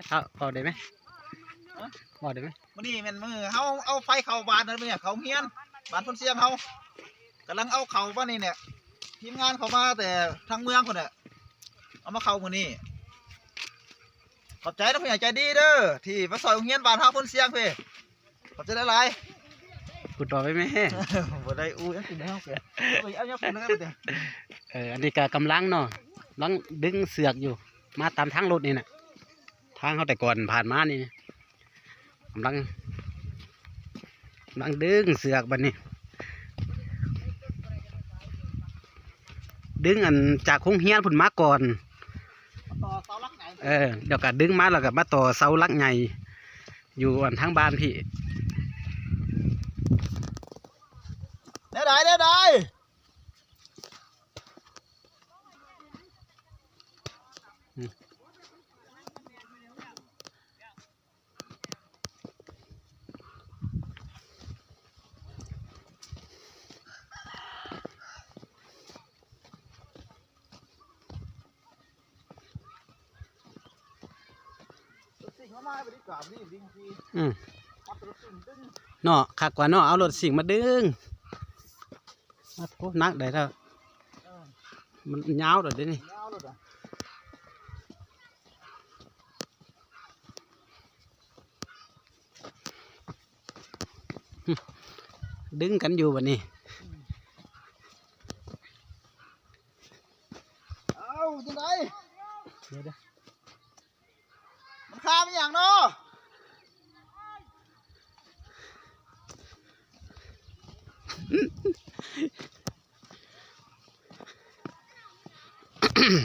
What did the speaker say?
ເວົ້າໄດ້ໄໝ? ເວົ້າໄດ້ໄໝ? ມື້ນີ້ແມ່ນມື້ເຮົາເອົາໄຟເຂົ້າບ້ານນັ້ນ ມື້ນີ້ເຂົ້າໂຮງຮຽນ ບ້ານໂພນຊຽງເຮົາ ກຳລັງເອົາເຂົ້າມານີ້ແຫຼະ ທີມງານເຂົ້າມາແຕ່ທາງເມືອງພຸ້ນແຫຼະ ເອົາມາເຂົ້າມື້ນີ້. ຂອບໃຈນຳຜູ້ໃຫຍ່ໃຈດີເດີ ທີ່ມາຊ່ອຍໂຮງຮຽນບ້ານເຮົາໂພນຊຽງພີ້. ຂອບໃຈຫຼາຍໆ ກູຕໍ່ໄປແມ່. ບໍ່ໄດ້ອູ້ຫຍັງກິນແລ້ວ ເອີ ອັນນີ້ກະກຳລັງເນາະ ກຳລັງດຶງເຊືອກຢູ່ ມາຕາມທາງລົດນີ້ນະ ທາງເຮົາແຕ່ກ່ອນຜ່ານມານີ້ ກຳລັງ ກຳລັງດຶງເຊືອກບັດນີ້ ດຶງອັນຈາກໂຮງຮຽນພຸ້ນມາກ່ອນ ເອີ ແລ້ວກະດຶງມາ ແລ້ວກະມາຕໍ່ເສົາຫຼັກໃຫຍ່ ຢູ່ອັນທາງບ້ານພີ້. ແນວໃດ ແນວໃດ? ອືມ ເນາະ ຄັກກວ່າເນາະ ເອົາລົດຊິງມາດຶງ. ໂອ້ ໜັກໄດ໋ເນາະ ມັນຍາວແລ້ວເດນີ້. ດຶງກັນຢູ່ບັດນີ້. ເອົ້າ ຈັ່ງໃດ? ດຽວໆ ມັນຄາມອີ່ຫຍັງເນາະ? ອືມ